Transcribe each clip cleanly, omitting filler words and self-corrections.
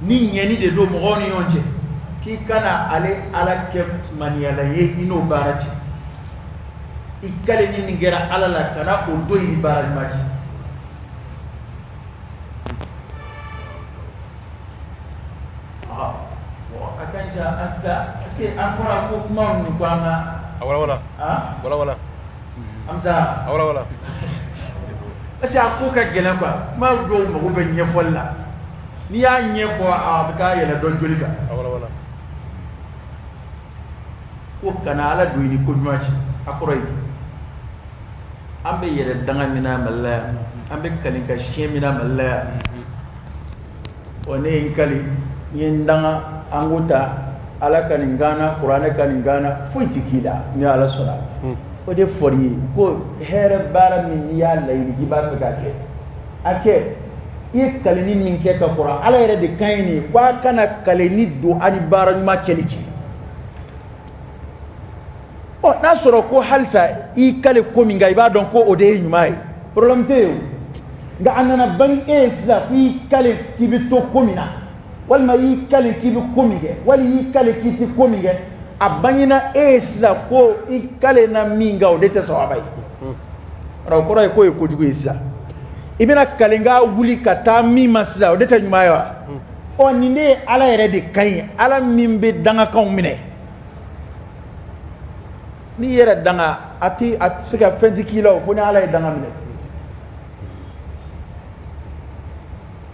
Ni ɲɛni de don mɔgɔw ni ɲɔgɔn cɛ, k'i kana ale Ala kɛ maniyala ye i n'o baara cɛ. I kalenni min kɛra Ala la, kana o don i ni baara ɲuman cɛ. A ka ɲi sa, an tɛ taa parce que an fɔra ko kuma ninnu ko an ka a walawala. Walawala. An bɛ taa. A walawala. Parce que a ko ka gɛlɛn quoi, kuma dɔw mago bɛ ɲɛfɔli la. N'i y'a ɲɛfɔ, a bɛ taa yɛlɛ dɔ joli kan. A walawala. Ko kana Ala don i ni ko ɲuman cɛ, a kɔrɔ ye di? An bɛ yɛrɛ danga min na Mali la yan, an bɛ kali ka siɲɛ min na Mali la yan. Ɔ, ne ye n kali, n ye n danga, an ko ta Ala ka nin kan na, kuranɛ ka nin kan na, foyi ti k'i la ni Ala sɔnna. O de fɔr'i ye ko hɛrɛ baara min n'i y'a laɲini k'i b'a fɛ k'a kɛ, a kɛ. I ye kaleni min kɛ ka kɔrɔ, Ala yɛrɛ de kan ye nin ye ko a kana kaleni don a ni baara ɲuman kɛli cɛ. Ɔ, n'a sɔrɔ ko halisa i kale ko min kan, i b'a dɔn ko o de ye ɲuman ye, problème tɛ yen o. Nka a nana bange e ye sisan ko i kale k'i bɛ to ko min na, walima i kale k'i bɛ ko min kɛ, wali i kale k'i tɛ ko min kɛ, a bangena e ye sisan ko i kale na min kan, o de tɛ sawaba ye. O kɔrɔ ye k'o ye kojugu ye sisan. I bɛna kalenkan wuli ka taa min ma sisan, o de tɛ ɲuman ye wa? Ɔ, nin de ye Ala yɛrɛ de kan ye, Ala min bɛ dangakanw minɛ. N'i yɛrɛ danga, a tɛ se ka fɛn ti k'i la o, fo ni Ala ye danga minɛ.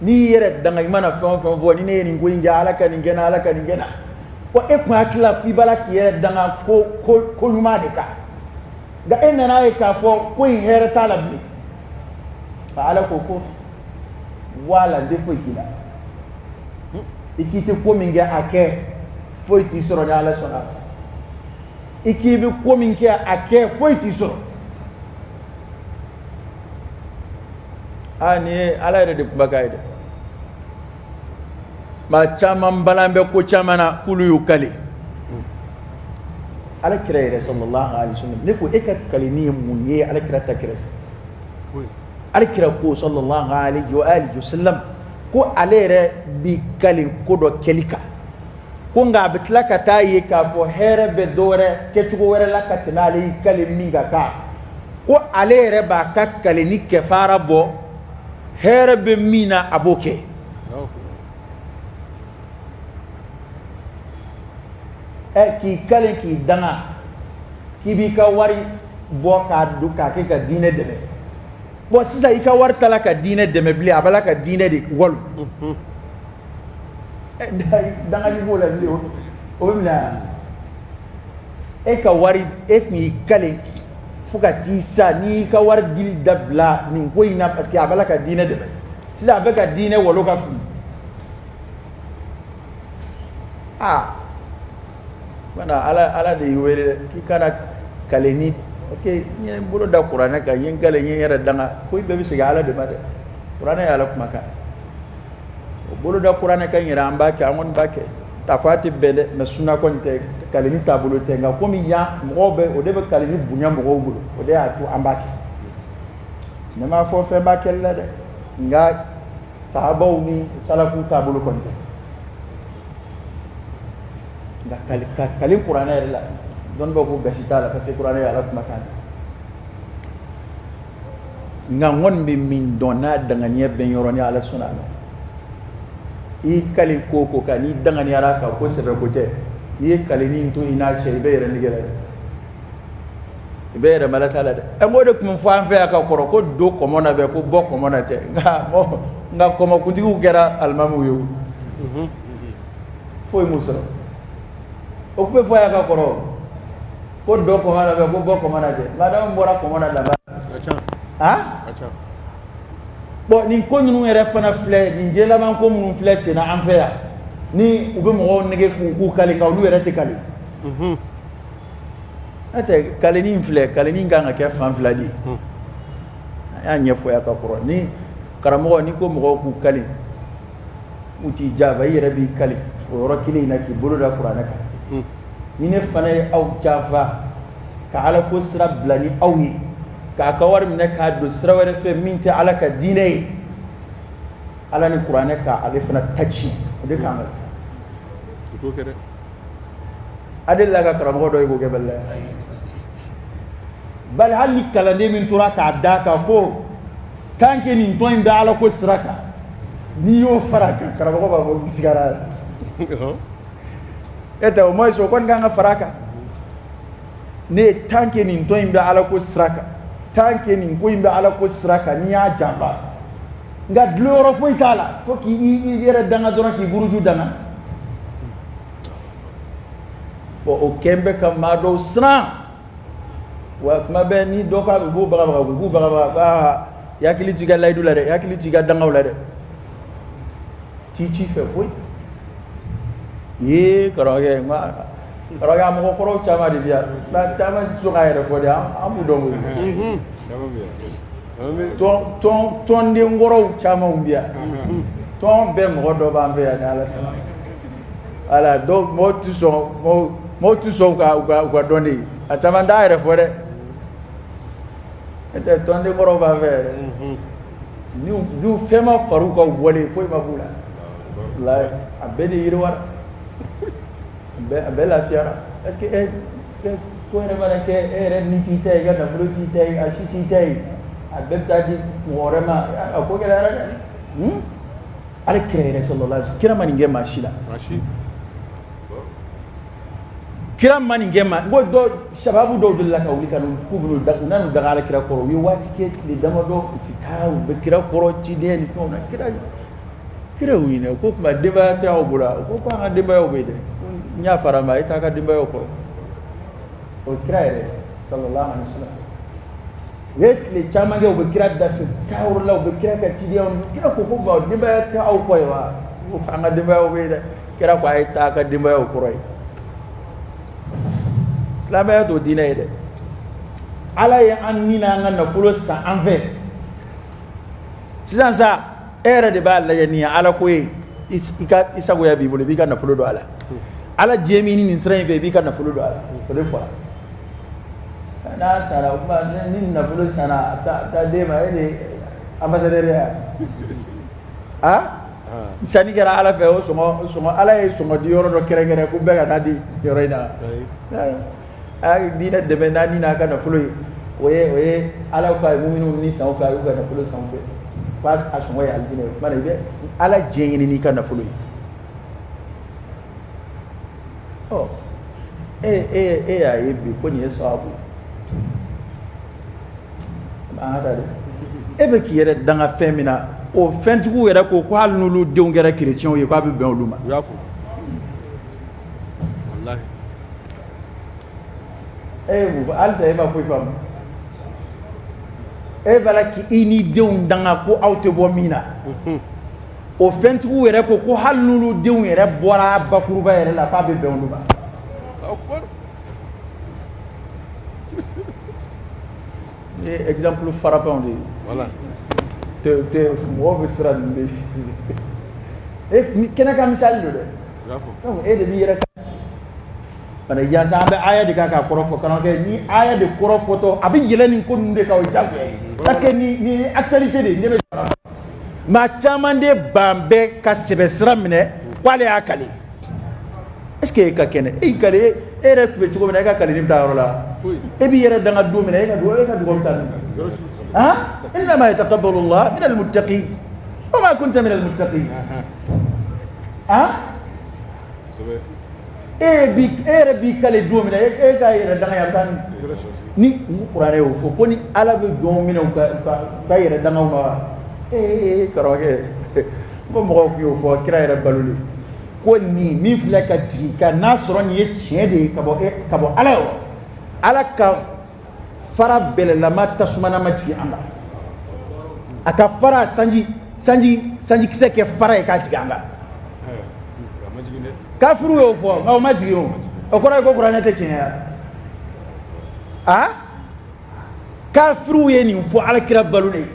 N'i yɛrɛ danga, i mana fɛn o fɛn fɔ, ni ne ye nin ko in kɛ, Ala ka nin kɛ n na, Ala ka nin kɛ n na. Wa e kun hakili la k'i b'a la k'i yɛrɛ danga ko ɲuman de kan, nka e nana ye k'a fɔ ko in hɛrɛ t'a la bilen. Nka Ala ko ko wala n tɛ foyi k'i la. I k'i tɛ ko min kɛ, a kɛ, foyi t'i sɔrɔ ni Ala sɔnna. I k'i bɛ ko min kɛ, a kɛ, foyi t'i sɔrɔ. Aa, nin ye Ala yɛrɛ de kumakan ye dɛ. Maa caman balan bɛ ko caman na k'olu y'u kale Ala kira yɛrɛ sallallahu alaihi wasallam. Ne ko e ka kaleni ye mun ye Ala kira ta kɛrɛfɛ? Ala kira ko sallallahu alaihi wa alihi wasallam ko ale yɛrɛ bi kale ko dɔ kɛli kan, ko nka a bɛ tila ka taa ye k'a fɔ hɛrɛ bɛ dɔ wɛrɛ kɛcogo wɛrɛ la ka tɛmɛ ale y'i kale min kan kan, ko ale yɛrɛ b'a ka kaleni kɛfara bɔ, hɛrɛ bɛ min na a b'o kɛ. Ɛ, k'i kale k'i danga k'i b'i ka wari bɔ k'a don k'a kɛ ka diinɛ dɛmɛ. Bon, sisan i ka wari t'a la ka diinɛ dɛmɛ bilen, a b'a la ka diinɛ de walo. Dangali b'o la bilen, o bɛ minɛ e ka wari. E tun y'i kale fo ka t'i sa n'i y'i ka wari dili dabila nin ko in na, parce que a b'a la ka diinɛ dɛmɛ. Sisan a bɛ ka diinɛ walo ka fili. Aa, mana Ala de y'i wele dɛ k'i kana kale ni, parce que n ye n bolo da kuranɛ kan, n ye n kale, n ye n yɛrɛ danga, ko i bɛɛ bɛ segin Ala de ma dɛ. Kuranɛ ye Ala kumakan. O bolo da kuranɛ kan yɛrɛ, an b'a kɛ, an kɔni b'a kɛ. T'a fɔ a tɛ bɛn dɛ, mais suna kɔni tɛ, kaleni taabolo tɛ. Nka komi yan mɔgɔw bɛ o de bɛ kaleni bonya mɔgɔw bolo, o de y'a to an b'a kɛ. Ne m'a fɔ fɛn b'a kɛli la dɛ, nka sahabaw ni salafu taabolo kɔni tɛ. Nka ka kali kuranɛ yɛrɛ la, dɔnnibaw ko gasi t'a la, parce que kuranɛ ye Ala kumakan de. Nka n kɔni bɛ min dɔn n'a danganiya bɛ n yɔrɔ, ni Ala sɔnna a ma, i kali ko o ko kan, n'i danganiyara kan ko sɛbɛ ko tɛ, n'i ye kaleni to i n'a cɛ, i bɛ yɛrɛ nɛgɛ la dɛ, i bɛ yɛrɛ malasa la dɛ. Ɛ, n k'o de tun bɛ fɔ an fɛ yan ka kɔrɔ ko don kɔmɔ na bɛ ko bɔ kɔmɔ na tɛ. Nka mɔ nka kɔmɔkuntigiw kɛra alimamiw ye o, foyi m'u sɔrɔ. O tun bɛ fɔ yan ka kɔrɔ ko don kɔmɔ na bɛ ko bɔ kɔmɔ na tɛ. Madamu bɔra kɔmɔ na laban. Ah bon, nin ko ninnu yɛrɛ fana filɛ nin diɲɛ laban ko minnu filɛ senna an fɛ yan, ni u bɛ mɔgɔw nɛgɛ k'u kali, nka olu yɛrɛ tɛ kali. N'o tɛ, kaleni in filɛ, kaleni in kan ka kɛ fan fila de ye. An y'a ɲɛfɔ yan ka kɔrɔ. Ni karamɔgɔ n'i ko mɔgɔw k'u kali, u t'i janfa, i yɛrɛ b'i kali o yɔrɔ kelen in na k'i bolo da kuranɛ kan. Ni ne fana ye aw janfa ka Ala ko sira bila ni aw ye, k'a ka wari minɛ k'a don sira wɛrɛ fɛ min tɛ Ala ka diinɛ ye. Ala ni kuranɛ ka ale fana ta tiɲɛ, o de kan ka O t'o kɛ dɛ. A delila ka karamɔgɔ dɔ ye k'o kɛ bali la bali, hali ni kalanden min tora k'a d'a kan ko tant que nin tɔn in bɛ Ala ko sira kan, n'i y'o fara a kan, karamɔgɔ b'a fɔ k'i sigara a la. E tɛ, au moins o kɔni kan ka fara a kan. Ne ye tant que nin tɔn in bɛ Ala ko sira kan, tant que nin ko in bɛ Ala ko sira kan, n'i y'a janfa, nka dulon yɔrɔ foyi t'a la fo k'i i yɛrɛ danga dɔrɔn, k'i buruju danga. Bon, o kɛn bɛ ka maa dɔw siran wa. Kuma bɛɛ ni dɔ k'a bɛ b'u bagabaga, k'u bagabaga, aa, i hakili t'i ka layidu la dɛ, i hakili t'i ka dangaw la dɛ, t'i ci fɛ foyi ye. Karamɔgɔkɛ, n karamɔgɔkɛ, a mɔgɔ kɔrɔw caman de bɛ yan, caman tɛ sɔn k'a yɛrɛ fɔ dɛ, an b'u dɔn koyi. Tɔn tɔn tɔnden kɔrɔw caman bɛ yan, tɔn bɛɛ mɔgɔ dɔ b'an fɛ yan ni Ala sɔnna. Wala dɔw, mɔgɔw tɛ sɔn, mɔgɔw tɛ sɔn u ka dɔn de, a caman t'a yɛrɛ fɔ dɛ. N'o tɛ tɔnden kɔrɔw b'an fɛ yɛrɛ, ni fɛn ma far'u kan, u bɔlen foyi ma b'u la. Walayi, a bɛɛ de yiriwara, a bɛɛ lafiyara, parce que ɛ ko yɛrɛ mana kɛ, e yɛrɛ ni t'i ta ye, i ka nafolo t'i ta ye, a si t'i ta ye, a bɛɛ bɛ taa di mɔgɔ wɛrɛ ma. A ko gɛlɛyara dɛ. Ala kira yɛrɛ sallallahu alaihi wasallam, kira ma nin kɛ maa si la. Kira ma nin kɛ maa. N ko dɔ sababu dɔw delila ka wuli ka n'u k'u bɛn'u da, u nan'u daga ala kira kɔrɔ. U ye waati kɛ, tile damadɔ, u ti taa, u bɛ kira kɔrɔ cidenya ni fɛnw na. Kira y'u ɲininka ko tuma denbaya tɛ aw bolo wa? Ko an ka denbayaw bɛ yen dɛ. Ko n y'a fara ma, e t'a ka denbayaw kɔrɔ. O ye kira yɛrɛ sallallahu alaihi wasallam. U ye tile caman kɛ, u bɛ kira da fɛ, taa yɔrɔ la, u bɛ kira ka cidenyaw. Kira ko ko bon, denbaya tɛ aw kɔ ye wa? Ko an ka denbayaw bɛ yen dɛ. Kira ko a ye taa a ka denbayaw kɔrɔ ye. Silamɛya t'o diinɛ ye dɛ. Ala ye an ni n'an ka nafolo san an fɛ. Sisan sa, e yɛrɛ de b'a lajɛ, nin ye Ala ko ye, i ka i sagoya b'i bolo, i b'i ka nafolo don a la. Ala diɲɛ min nin sira in fɛ, i b'i ka nafolo don a la, o de fɔra. N'a sara, o tuma ni nafolo sanna, a taa d'e ma, e de ye ambassadeur ye a sanni kɛra Ala fɛ. O sɔngɔ, Ala ye sɔngɔ di yɔrɔ dɔ kɛrɛnkɛrɛn ko bɛɛ ka taa di yɔrɔ in na. A ye diinɛ dɛmɛ n'a ni n'a ka nafolo ye, o ye Ala ko a ye muminu ni san fɛ, a y'u ka nafolo san fɛ, k'a sɔngɔ ye alijinɛ ye. O tuma na, i bɛ Ala diɲɛ ɲini n'i ka nafolo ye. Ɔ, e y'a ye bi ko nin ye sababu ye, an ka taa dɛ. E bɛ k'i yɛrɛ danga fɛn min na, o fɛntigiw yɛrɛ ko ko hali n'olu denw kɛra kerecɛnw ye, k'a bɛ bɛn olu ma. U y'a fɔ, walahi. E ye mun fɔ halisa? E ma foyi faamu. E b'a la k'i n'i denw danga ko aw tɛ bɔ min na, o fɛntigiw yɛrɛ ko ko hali n'olu denw yɛrɛ bɔra bakuruba yɛrɛ la, k'a bɛ bɛn olu ma. Akbar. Ni ye exemple frappant de ye. Voilà. Tɛ mɔgɔw bɛ siran nin de e kɛnɛ ka misali don dɛ. U y'a fɔ. Donc e de b'i yɛrɛ bana yaasa. An bɛ aya de kan k'a kɔrɔ fɔ, karamɔgɔkɛ. Ni aya de kɔrɔ fɔtɔ, a bɛ yɛlɛ nin ko ninnu de kan, o ye diyagoya ye, parce que nin ye actualité de ye. Ne bɛ maa caman de ban bɛɛ ka sɛbɛ sira minɛ k'ale y'a kale. Est ce que e ka kɛnɛ, e y'i kale, e yɛrɛ tun bɛ cogo min na, e ka kaleli bɛ taa yɔrɔ la? Foyi. E b'i yɛrɛ danga don min na, e ka dugawu bɛ taa min? Yɔrɔ si tɛ. Ha, innama yataqabbalu Allah min almuttaqin wa ma kunta min almuttaqin. Ha. Kosɛbɛ. E yɛrɛ b'i kale don min na, e ka yɛrɛ danga yan taa min? Yɔrɔ si. Ni n kuranɛ y'o fɔ ko ni Ala bɛ jɔnw minɛ u ka yɛrɛ dangaw ma wa? Ee karamɔgɔkɛ, ko mɔgɔw tun y'o fɔ kira yɛrɛ balolen ko nin min filɛ ka jigin ka n'a sɔrɔ nin ye tiɲɛ de ye ka bɔ Ala yɔrɔ, Ala ka fara bɛlɛlama tasumanama jigin an kan, a ka fara sanjikisɛ kɛ fara ye k'a jigin an kan. A ma jigin dɛ. Kafiriw y'o fɔ, nka o ma jigin. O kɔrɔ ye ko kuranɛ tɛ tiɲɛ ye a? Kafiriw ye nin fɔ ala kira balo de ye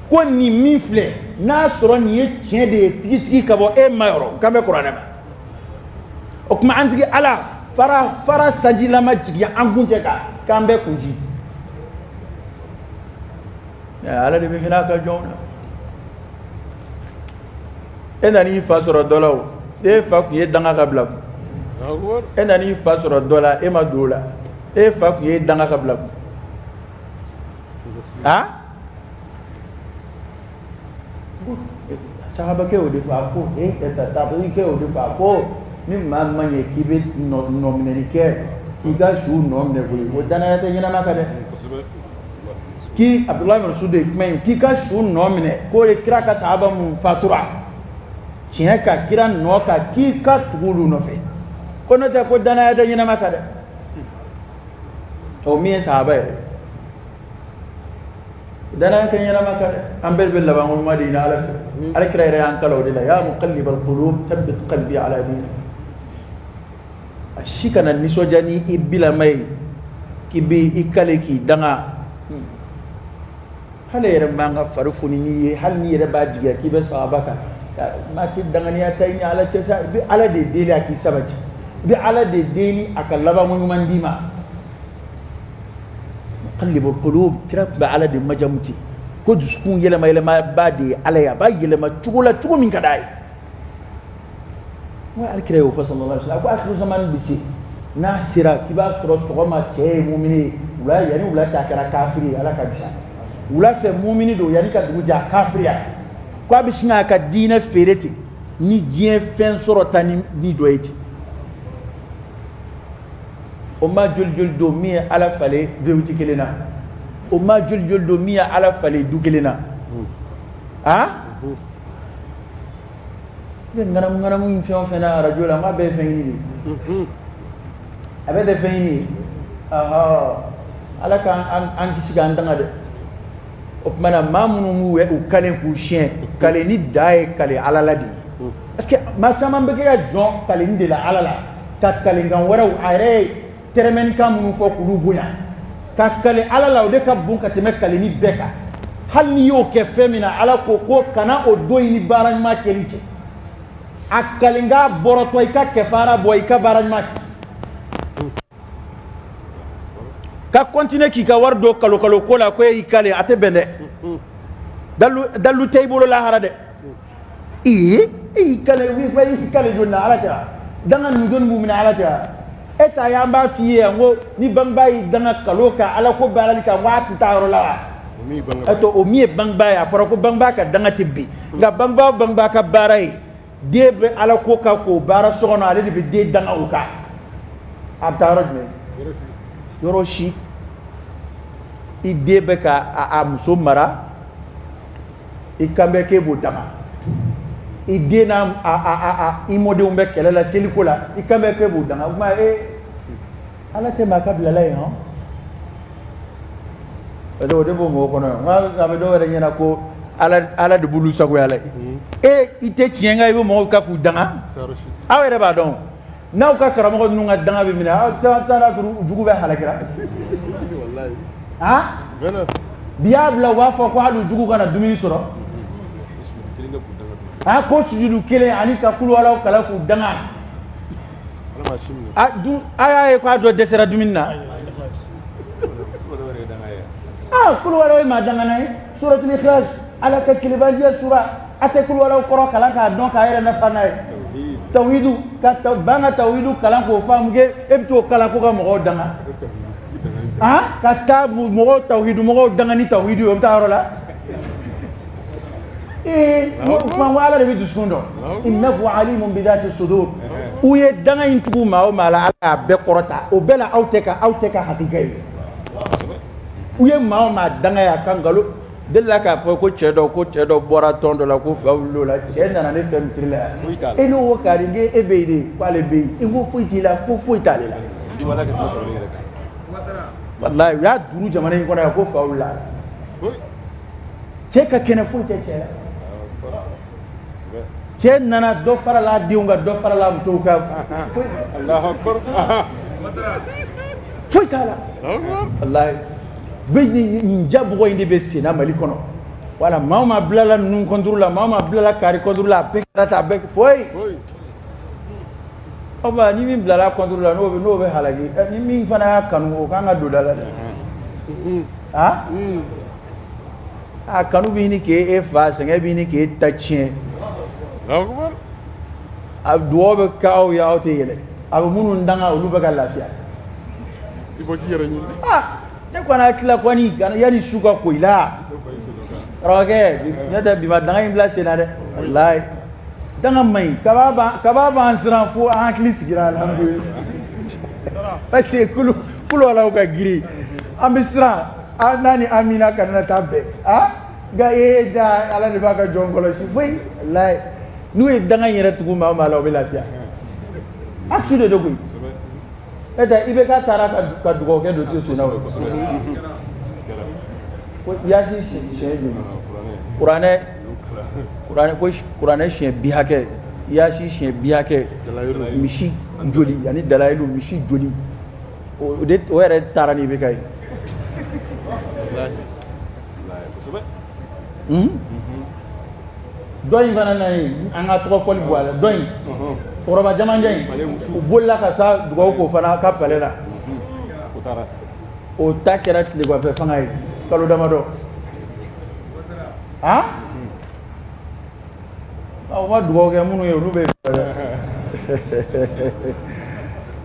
ko nin min filɛ, n'a sɔrɔ nin ye tiɲɛ de ye tigitigi ka bɔ e ma yɔrɔ, k'an bɛ kuranɛ ma, o tuma an tigi Ala fara sanjilama jigin an kun cɛ kan k'an bɛɛ kun ji. Ala de bɛ hinɛ a ka jɔnw na. E nan'i fa sɔrɔ dɔ la o, e fa tun ye danga ka bila kun. E nan'i fa sɔrɔ dɔ la, e ma don o la, e fa tun ye danga ka bila kun. A sahabakɛ y'o de fɔ, a ko e tabiikɛ y'o de fɔ, a ko ni maa ma ɲɛ k'i bɛ nɔminɛli kɛ, k'i ka su nɔ minɛ koyi, o danaya tɛ ɲɛnama kan dɛ. K'i Abudulayi Masudi de ye kuma in, k'i ka su nɔ minɛ, k'o ye kira ka sahaba mun fatura tiɲɛ kan kira nɔ kan, k'i ka tugu olu nɔfɛ, ko n'o tɛ ko danaya tɛ ɲɛnama kan dɛ. O min ye sahaba yɛrɛ, danaya tɛ ɲɛnama kan dɛ. An bɛɛ bɛ labanko ɲuman de ɲini Ala fɛ. Ala kira yɛrɛ y'an kalan o de la, ya muqallibal qulub thabbit qalbi ala dinik. A si kana nisɔndiya ni i bilama ye k'i bɛ i kale k'i danga. Hali yɛrɛ man ka fari foni n'i ye, hali n'i yɛrɛ b'a jigiya k'i bɛ sahaba kan, maa tɛ danganiya ta i ni Ala cɛ sa. I bɛ Ala de deli a k'i sabati, i bɛ Ala de deli a ka labanko ɲuman d'i ma. Muqallibul qulub, kira tun bɛ Ala de majamu ten, ko dusukun yɛlɛma yɛlɛmaba de ye Ala ye, a b'a yɛlɛma cogo la cogo min ka d'a ye. N ko alikira y'o fɔ sallallahu alaihi wasallam, a ko akhiru zaman bɛ se, n'a sera k'i b'a sɔrɔ sɔgɔma cɛ ye mumini ye, wula yanni wula cɛ a kɛra kafiri ye, Ala ka bisa. Wula fɛ mumini don, yanni ka dugu jɛ a kafiriya, ko a bɛ sin k'a ka diinɛ feere ten ni diɲɛ fɛn sɔrɔ ta ni dɔ ye ten. O maa joli joli don min ye Ala falen V8 kelen na, o maa joli joli don min ye Ala falen du kelen na. A bɛ ŋanamu ŋanamu in fɛn o fɛn na arajo la, n k'a bɛɛ ye fɛn ɲini de ye, a bɛɛ tɛ fɛn ɲini ye. Ala k'an kisi k'an tanga dɛ. O tuma na maa minnu b'u u kalen k'u siɲɛ, kaleni da ye kale Ala la de ye, parce que maa caman bɛ kɛ ka jɔn kaleni de la Ala la, ka kalenkan wɛrɛw a yɛrɛ ye tɛrɛmɛnikan minnu fɔ k'olu bonya, ka kale Ala la, o de ka bon ka tɛmɛ kaleni bɛɛ kan. Hali n'i y'o kɛ fɛn min na, Ala ko ko kana o don i ni baara ɲuman kɛli cɛ. A kalenkan bɔrɔtɔ, i ka kɛfara bɔ, i ka baara ɲuman kɛ, ka continuer k'i ka wari don kalo kalo ko la, ko e y'i kale, a tɛ bɛn dɛ. Dalu tɛ i bolo lahara dɛ. Ee, e y'i kale, i y'i kale joli la Ala tɛ wa? Danga ninnu joli b'u minɛ Ala tɛ wa? E ta ye, an b'a f'i ye yan ko ni bangebaa y'i danga kalo kan Ala ko baarali kan, ko a tɛ taa yɔrɔ la wa? E to o min ye bangebaa ye, a fɔra ko bangebaa ka danga tɛ bin, nka bangebaa o bangebaa ka baara ye den bɛ Ala ko kan k'o baara so kɔnɔ, ale de bɛ den danga o kan, a bɛ taa yɔrɔ jumɛn? Yɔrɔ si. I den bɛ ka a muso mara, i kan bɛ k'e b'o danga. I den n'a a i mɔdenw bɛ kɛlɛ la seliko la, i kan bɛ k'e b'o danga. O tuma e Ala tɛ maa ka bilala yen hɔn, parce que o de b'o mɔgɔ kɔnɔ. N a bɛ dɔw yɛrɛ ɲɛna ko Ala de b'olu sagoya la. E i tɛ tiɲɛ kan, i bɛ mɔgɔw kan k'u danga. Aw yɛrɛ b'a dɔn n'aw ka karamɔgɔ ninnu ka danga bɛ minɛ, aw sara jugu bɛ halakira. Ah, bi y'a bila u b'a fɔ ko hali jugu kana dumuni sɔrɔ. A ko sujudu kelen ani ka kuluwalaw kalan k'u danga. A dun, a y'a ye k'a dɔ dɛsɛra dumuni na. Ah, kuluwalaw ye maa dangana ye. Suratul Ikhlas, Ala ka kelebanjiya sura, a tɛ kuluwalaw kɔrɔ kalan k'a dɔn k'a yɛrɛ nafa n'a ye. Tawhidu ka ban ka tawhidu kalan k'o faamu k'e e bɛ t'o kalan ko ka mɔgɔw danga. Ah, ka taa mɔgɔw tawhidu mɔgɔw danga ni tawhidu ye, o bɛ taa yɔrɔ la. Ee, o kuma ko Ala de bɛ dusukun dɔn, innahu alimun bi dhati sudur. U ye danga in tugu maa o maa la, Ala y'a bɛɛ kɔrɔta. O bɛɛ la aw tɛ ka hakika ye. U ye maa o maa danga ye a ka nkalon delila k'a fɔ ko cɛ dɔ bɔra tɔn dɔ la, ko fa wulila o la. Cɛ nana ne fɛ misiri la yan. E n'o ko kari e bɛ yen de, k'ale bɛ yen. I ko foyi t'i la, ko foyi t'ale la. Walayi, u y'a duru jamana in kɔnɔ yan ko fa wulila. Cɛ ka kɛnɛ, foyi tɛ cɛ la. Cɛ nana dɔ farala denw kan, dɔ farala musow kan, foyi t'a la. Walayi, bɛ nin jabugɔ in de bɛ sen na Mali kɔnɔ. Wala maa o maa bilala ninnu contre la, maa o maa bilala kari contre la, a bɛɛ kɛra tan, a bɛɛ foyi. Ɔ ba, ni min bilala contre la, n'o bɛ halaki, ni min fana y'a kanu, o kan ka don da la dɛ. Ah, a kanu bɛ ɲini k'e fa, sɛgɛn bɛ ɲini k'e ta tiɲɛ. A dugawu bɛ kɛ aw ye, aw tɛ yɛlɛ. A bɛ minnu danga, olu bɛ ka lafiya. I bɔ k'i yɛrɛ ɲini. Ah, ne kɔni hakili la kɔni, yanni su ka ko i la, karamɔgɔkɛ, ne tɛ bi ma danga in bila sen na dɛ. Walayi, danga man ɲi. Kaba b'an siran fo an hakili sigira, alhamdulilayi, parce que kulu kulu alaw ka girin, an bɛ siran an n'a ni amina kana na taa bɛn. Ah, nka ee ja, Ala de b'a ka jɔn kɔlɔsi foyi. Walayi, n'u ye danga in yɛrɛ tugu maa o maa la, o bɛ lafiya. Action de don koyi. E tɛ IBK taara ka dugawu kɛ don tɛ sunna o. Ko yaasi siɲɛ joli, kuranɛ kuranɛ ko kuranɛ siɲɛ bi hakɛ, yaasi siɲɛ bi hakɛ, misi joli ani dalayilu misi joli, o de o yɛrɛ taara ni IBK ye. Dɔ in fana na ye, an ka tɔgɔ fɔli bɔ a la, dɔ in cɛkɔrɔba jamanjan in, u bolila ka taa dugawu k'o fana ka palais la. O ta kɛra tileganfɛ fanga ye kalo damadɔ. Han, o ma dugawu kɛ minnu ye, olu bɛ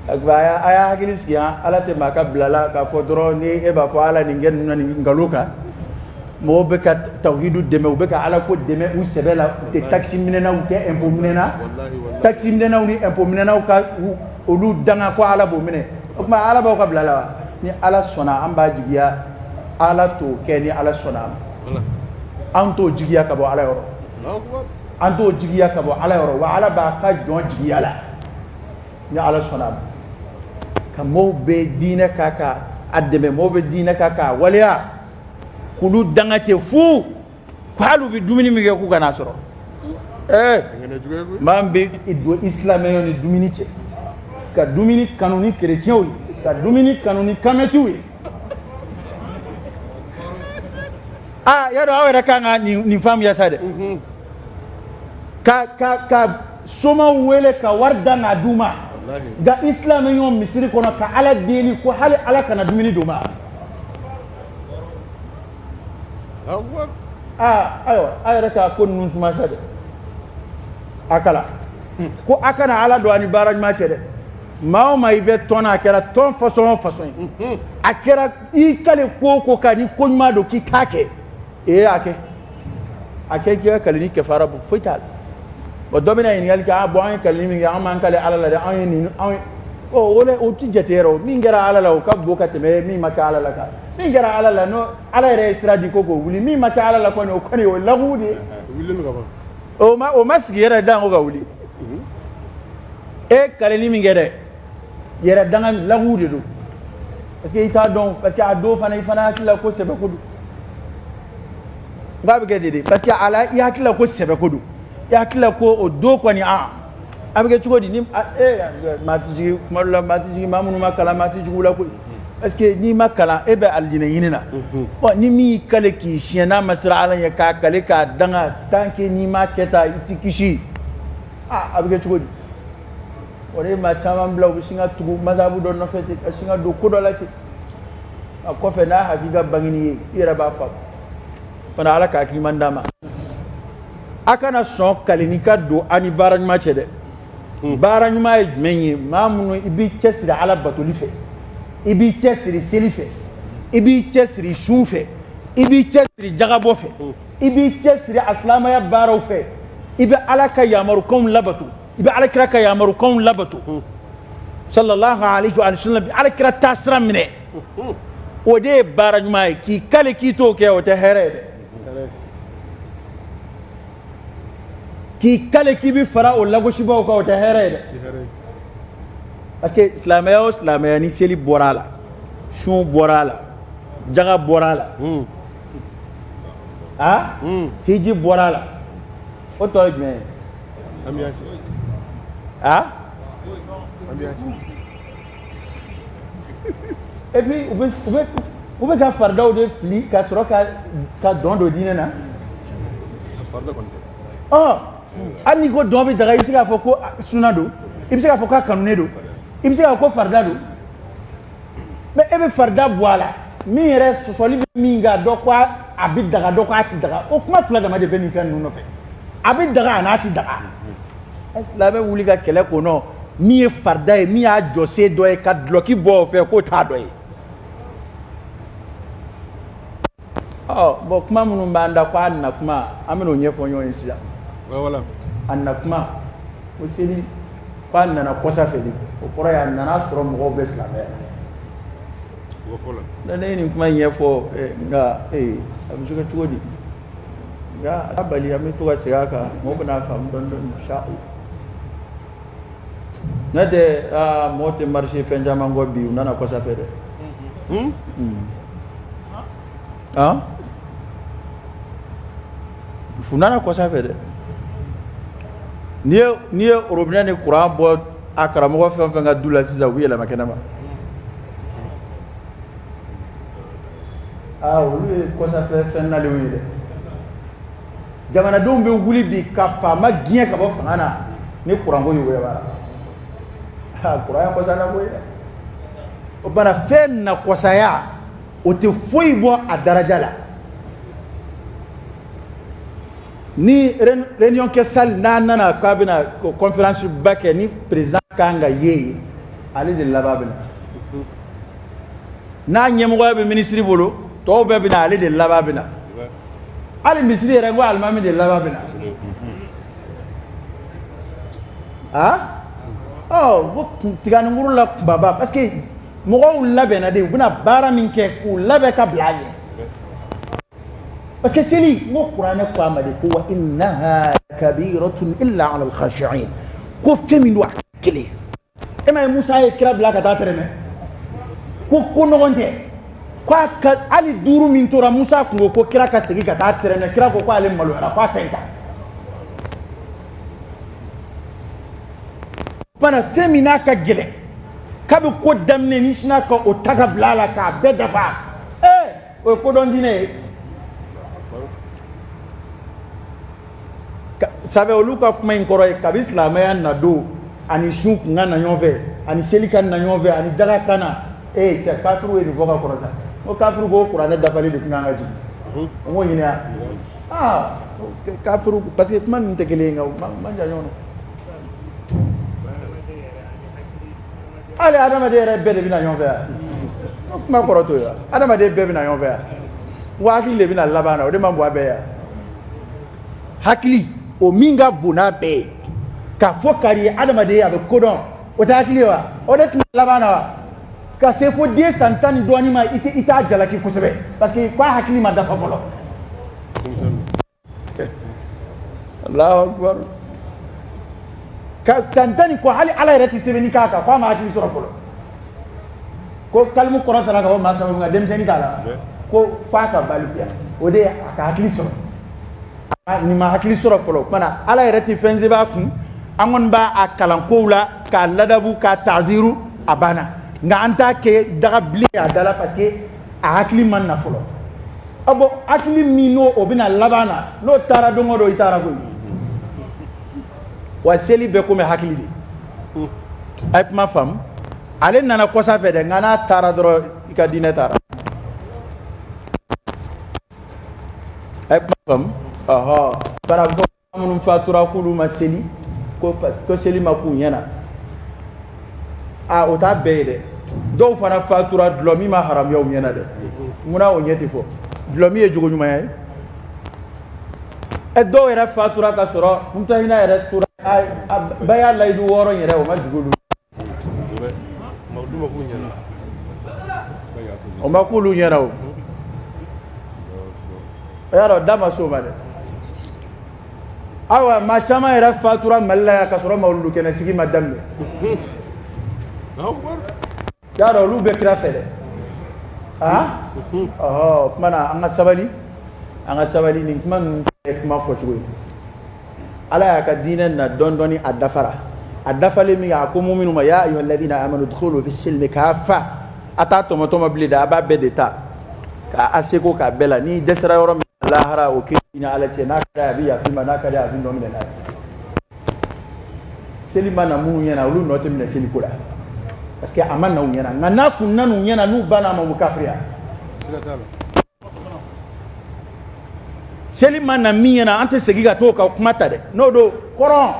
a y'a hakili sigi. Yan Ala tɛ maa ka bila la k'a fɔ dɔrɔn ni e b'a fɔ Ala nin kɛ ninnu na nin nkalon kan. Mɔgɔw bɛ ka tawhidu dɛmɛ, u bɛ ka Ala ko dɛmɛ u sɛbɛ la. U tɛ taxe minɛna, u tɛ impôt minɛna. Taxe minɛnaw ni impôt minɛnaw ka olu danga ko Ala b'o minɛ. O tuma Ala b'aw ka bila la wa? Ni Ala sɔnna, an b'a jigiya Ala t'o kɛ. Ni Ala sɔnna a ma, an t'o jigiya ka bɔ Ala yɔrɔ, an t'o jigiya ka bɔ Ala yɔrɔ. Wa Ala b'a ka jɔn jigiya la, ni Ala sɔnna a ma. Ka mɔgɔw bɛ diinɛ kan ka a dɛmɛ, mɔgɔw bɛ diinɛ kan k'a waleya, k'olu danga tɛ fu ko hali u bɛ dumuni min kɛ k'u kana sɔrɔ. Ɛɛ, maa min bɛ don isilamɛya ni dumuni cɛ, ka dumuni kanu ni kerecɛnw ye, ka dumuni kanu ni kamɛtiw ye, aa, y'a dɔn aw yɛrɛ kan ka nin faamuya sa dɛ. Ka somaw wele ka wari da n'a d'u ma, nka isilamɛɲɔgɔn misiri kɔnɔ ka Ala deli ko hali Ala kana dumuni d'u ma. Aa, ayiwa, a yɛrɛ k'a ko ninnu suma sa dɛ. A kala ko a kana Ala don a ni baara ɲuman cɛ dɛ. Maa o maa i bɛ tɔn na, a kɛra tɔn façon o façon ye, a kɛra i kale ko o ko kan, ni ko ɲuman don k'i t'a kɛ, ee, a kɛ, a kɛ k'i ka kalini kɛfara bɔ, foyi t'a la. Bon, dɔ bɛna ɲininkali kɛ: ah bon, an ye kalini min kɛ, an m'an kale Ala la dɛ, an ye nin, an ye ɔ o le, o ti jate yɛrɛ. O min kɛra Ala la, o ka bon ka tɛmɛ min ma kɛ Ala la kan. Min kɛra Ala la, n'o Ala yɛrɛ ye sira di ko k'o wuli. Min ma kɛ Ala la kɔni, o kɔni o ye lagu de ye. O ma sigi yɛrɛ dan ko ka wuli. E kaleli min kɛ dɛ, yɛrɛ danga lagu de don, parce que i t'a dɔn, parce que a dɔw fana, i fana hakili la ko sɛbɛ ko don. N k'a bɛ kɛ ten de, parce que a la i hakili la ko sɛbɛ ko don, i hakili la ko o don kɔni. A a bɛ kɛ cogo di ni e maa tɛ jigin kuma dɔ la, maa tɛ jigin, maa minnu ma kalan, maa tɛ jigin u la koyi, parce que n'i ma kalan, e bɛ alijinɛ ɲini na. Ɔ, ni min y'i kale k'i siɲɛ, n'a ma siran Ala ɲɛ k'a kale k'a danga, tant que n'i ma kɛ tan, i ti kisi. A bɛ kɛ cogo di? O de ye maa caman bila, u bɛ sin ka tugu mazabu dɔ nɔfɛ ten, ka sin ka don ko dɔ la ten. A kɔfɛ, n'a hakika bangeni ye, i yɛrɛ b'a faamu fana. Ala ka hakili ɲuman d'a ma. A kana sɔn kaleni ka don a ni baara ɲuman cɛ dɛ. Baara ɲuman ye jumɛn ye? Maa minnu i b'i cɛsiri Ala batoli fɛ, i b'i cɛsiri seli fɛ, i b'i cɛsiri sun fɛ, i b'i cɛsiri jagabɔ fɛ, i b'i cɛsiri a silamɛya baaraw fɛ, i bɛ Ala ka yamarukanw labato, i bɛ Ala kira ka yamarukanw labato, sallallahu alaihi wa sallam, Ala kira taasira minɛ, o de ye baara ɲuman ye. K'i kale k'i t'o kɛ, o tɛ hɛrɛ ye dɛ. K'i kale k'i bɛ fara o lagosibaw kan, o tɛ hɛrɛ ye dɛ. Parce que silamɛya o silamɛya, ni seli bɔra a la, sun bɔra a la, jaga bɔra a la, a hiji bɔra a la, o tɔ ye jumɛn ye? A et puis u bɛ ka faridaw de fili ka sɔrɔ ka dɔn don diinɛ na. Ɔ, hali n'i ko dɔn bɛ daga, i bɛ se k'a fɔ ko suna don, i bɛ se k'a fɔ k'a kanunen don, i bɛ se k'a fɔ ko farida don. Mais e bɛ farida bɔ a la, min yɛrɛ sɔsɔli bɛ min kan, dɔ ko a bɛ daga, dɔ ko a ti daga. O kuma fila dama de bɛ nin fɛn ninnu nɔfɛ. A bɛ daga a n'a tɛ daga. Silamɛ wuli ka kɛlɛ ko nɔ min ye farida ye, min y'a jɔsen dɔ ye, ka dulɔki bɔ o fɛ k'o t'a dɔ ye. Ɔ bɔn, kuma minnu b'an da ko a na kuma, an bɛn'o ɲɛfɔ ɲɔgɔn ye sisan. A na kuma ko seli ko a nana kɔsa fɛ de, o kɔrɔ ye a nana sɔrɔ mɔgɔw bɛ silamɛya la. Ne ye nin kuma in ɲɛfɔ, nka a bɛ se ka cogo di? Nka a bali, an bɛ to ka segin a kan, mɔgɔw bɛna faamu dɔɔnin dɔɔnin, inshallah. N'o tɛ, aa, mɔgɔ tɛ marché fɛn caman kɔ bi, u nana kɔsa fɛ dɛ. Ah, u nana kɔsa fɛ dɛ. N'i ye robinet ni courant bɔ a karamɔgɔ fɛn o fɛn ka du la sisan, u bɛ yɛlɛma kɛnɛma. Aa, olu ye kɔsafɛ fɛn nalenw ye dɛ. Jamanadenw bɛ wuli bi ka faama gɛn ka bɔ fanga na ni kuranko y'u b'a la. Kuran ye kɔsala ko ye dɛ. O bana fɛn na kɔsaya, o tɛ foyi bɔ a daraja la. Ni réunion kɛ salle n'a nana k'a bɛna conférence ba kɛ, ni président kan ka ye yen, ale de laban bɛ na. N'a ɲɛmɔgɔya bɛ minisiri bolo, tɔw bɛɛ bɛ na, ale de laban bɛ na. Hali misiri yɛrɛ, n ko alimami de laban bɛ na. Ah, ɔ, ko tiganikuru la kunbaba, parce que mɔgɔw labɛnna de, u bɛna baara min kɛ, k'u labɛn ka bila a ɲɛ. Parce que seli, n ko kuranɛ ko a ma de ko wa innaha kabiratun illa ala alkhashi'in, ko fɛn min don, a kelen. E ma ye, Musa ye kira bila ka taa tɛrɛmɛ ko ko nɔgɔn tɛ, ko a ka hali duuru min tora, Musa kun ko ko kira ka segin ka taa tɛrɛmɛ. Kira ko ko ale maloyara, ko a ka ɲi ta. Bana fɛn min n'a ka gɛlɛn, k'a bɛ ko daminɛ ni sina ka o ta ka bila a la k'a bɛɛ dafa, ee, o ye kodɔn diinɛ ye. Sabu olu ka kuma in kɔrɔ ye, kabi silamɛya na don ani sun kun ka na ɲɔgɔn fɛ, ani seli ka na ɲɔgɔn fɛ, ani jaga ka na. Ee cɛ, kafiriw ye nin fɔ ka kɔrɔta. Ko kafiriw ko kuranɛ dafalen de tun kan ka jigin. O m'o ɲini wa? Aa, kafiriw, parce que kuma ninnu tɛ kelen ye, nka u man jan ɲɔgɔn na. Hali adamaden yɛrɛ bɛɛ de bɛ na ɲɔgɔn fɛ yan. Kuma kɔrɔ t'o ye wa? Adamaden bɛɛ bɛ na ɲɔgɔn fɛ yan wa? Hakili de bɛ na laban na, o de man bon a bɛɛ ye. Hakili o min ka bon n'a bɛɛ ye, k'a fɔ kari ye adamaden ye, a bɛ kodɔn, o tɛ hakili ye wa? O de tɛna laban na wa? Ka se fo den san 10 ni dɔɔnin ma, i tɛ i t'a jalaki kosɛbɛ, parce que k'a hakili ma dafa fɔlɔ. Allahu akbar. Ka san 10 ni kɔ, hali Ala yɛrɛ tɛ sɛbɛnni k'a kan k'a ma hakili sɔrɔ fɔlɔ. Ko kalimu kɔrɔ taara ka bɔ maa sababu, nka denmisɛnnin t'a la ko f'a ka balikuya, o de ye a ka hakili sɔrɔ. Nin ma hakili sɔrɔ fɔlɔ, o kumana Ala yɛrɛ tɛ fɛn sɛbɛn a kun. An kɔni b'a a kalan kow la, k'a ladabu, k'a taziru, a banna. Nka an t'a kɛ daga bilen a da la, parce que a hakili ma na fɔlɔ. A bɔn, hakili min n'o o bɛna laban na, n'o taara don o don, i taara koyi. Wa seli bɛɛ komi hakili de. A ye kuma faamu. Ale nana kɔsa fɛ dɛ, nka n'a taara dɔrɔn, i ka diinɛ taara. A ye kuma faamu. Ɔhɔ, bari a bɛ fɔ minnu fatura k'olu ma seli, ko parce ko seli ma k'u ɲɛna. A o t'a bɛɛ ye dɛ. Dɔw fana fatura, dulɔ min ma haramuya u ɲɛna dɛ. Munna o ɲɛ tɛ fɔ? Dulɔ min ye jogo ɲumanya ye. Ɛ, dɔw yɛrɛ fatura ka sɔrɔ mutahina yɛrɛ tora a ba y'a layidu wɔɔrɔ yɛrɛ, o ma jigin olu. O ma k'olu ɲɛna. O y'a dɔn, da ma s'o ma dɛ. Ayiwa, maa caman yɛrɛ fatura Mali la yan ka sɔrɔ mawuludu kɛnɛ sigi ma daminɛ. Y'a dɔn, olu bɛ kira fɛ dɛ. Aa, ɔhɔ, o tuma na an ka sabali, an ka sabali. Nin kuma ninnu tɛ kuma fɔcogo ye. Ala y'a ka diinɛ na dɔɔni dɔɔni, a dafara. A dafalen min, a ko minnu ma: ya ayyuha alladhina amanu udkhulu fi silmi kafa. A t'a tɔmɔ tɔmɔ bilen dɛ, a b'a bɛɛ de ta k'a a seko k'a bɛɛ la. N'i dɛsɛra yɔrɔ min lahara, o k'i ni Ala cɛ. N'a ka d'a ye, a bɛ yafa i ma. N'a ka d'a ye, a bɛ nɔ minɛ n'a ye. Seli ma na minnu ɲɛna, olu nɔ tɛ minɛ seliko la, parce que a ma na u ɲɛna. Nka n'a kun nana u ɲɛna, n'u banna a ma, u bɛ kafiriya. Seli ma na min ɲɛna, an tɛ segin ka t'o ka kuma ta dɛ. N'o don, kɔrɔn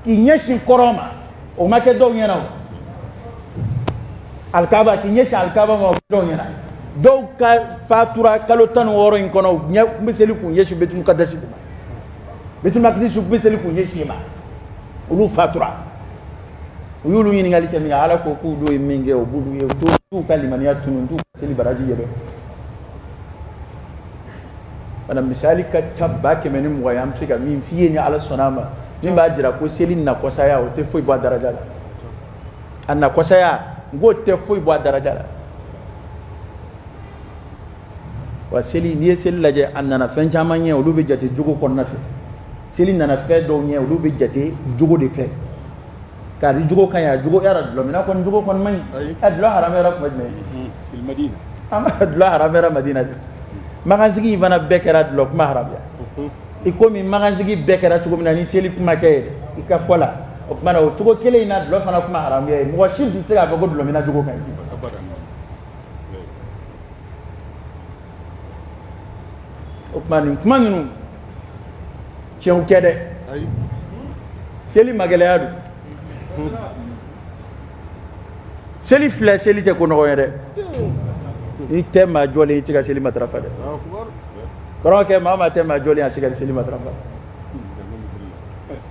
k'i ɲɛsin kɔrɔn ma, o ma kɛ dɔw ɲɛna. O alikaba, k'i ɲɛsin alikaba ma, o dɔw ɲɛna. Dɔw ka fatura kalo 16 in kɔnɔ, u ɲɛ tun bɛ seli k'u ɲɛsin Betul Mukadasi ma, Betul Makadisi, u tun bɛ seli k'u ɲɛsin ma, olu fatura. U y'olu ɲininkali kɛ min kɛ, Ala ko k'u dun ye min kɛ, o b'olu ye, u t'u ka limaniya tunu, u t'u ka seli baraji ye dɛ. Wala misali ka ca 120 ye, an bɛ se ka min f'i ye ni Ala sɔnna a ma, min b'a jira ko seli nakɔsaya, o tɛ foyi bɔ a daraja la. A nakɔsaya, n k'o tɛ foyi bɔ a daraja la. Wa seli, n'i ye seli lajɛ, a nana fɛn caman ɲɛ, olu bɛ jate jogo kɔnɔna fɛ. Seli nana fɛn dɔw ɲɛ, olu bɛ jate jogo de fɛ. K'a di jogo ka ɲi, a jogo yara dulɔminna kɔni, jogo kɔni man ɲi. A dulɔ haramuyara tuma jumɛn? An ka dulɔ haramuyara Madina de. Magansigi in fana bɛɛ kɛra dulɔ kuma haramuya. I komi magansigi bɛɛ kɛra cogo min na ni seli kuma kɛ ye i ka fɔ la, o tuma na o cogo kelen in na, dulɔ fana kuma haramuya ye. Mɔgɔ si tun tɛ se k'a fɔ ko dulɔminna jogo ka ɲi. O tuma nin kuma ninnu tiɲɛw tɛ dɛ. Seli magɛlɛya don. Seli filɛ, seli tɛ ko nɔgɔn ye dɛ. N'i tɛ maa jɔlen, i tɛ ka seli matarafa dɛ. Kɔrɔkɛ, maa maa tɛ maa jɔlen, a tɛ ka seli matarafa.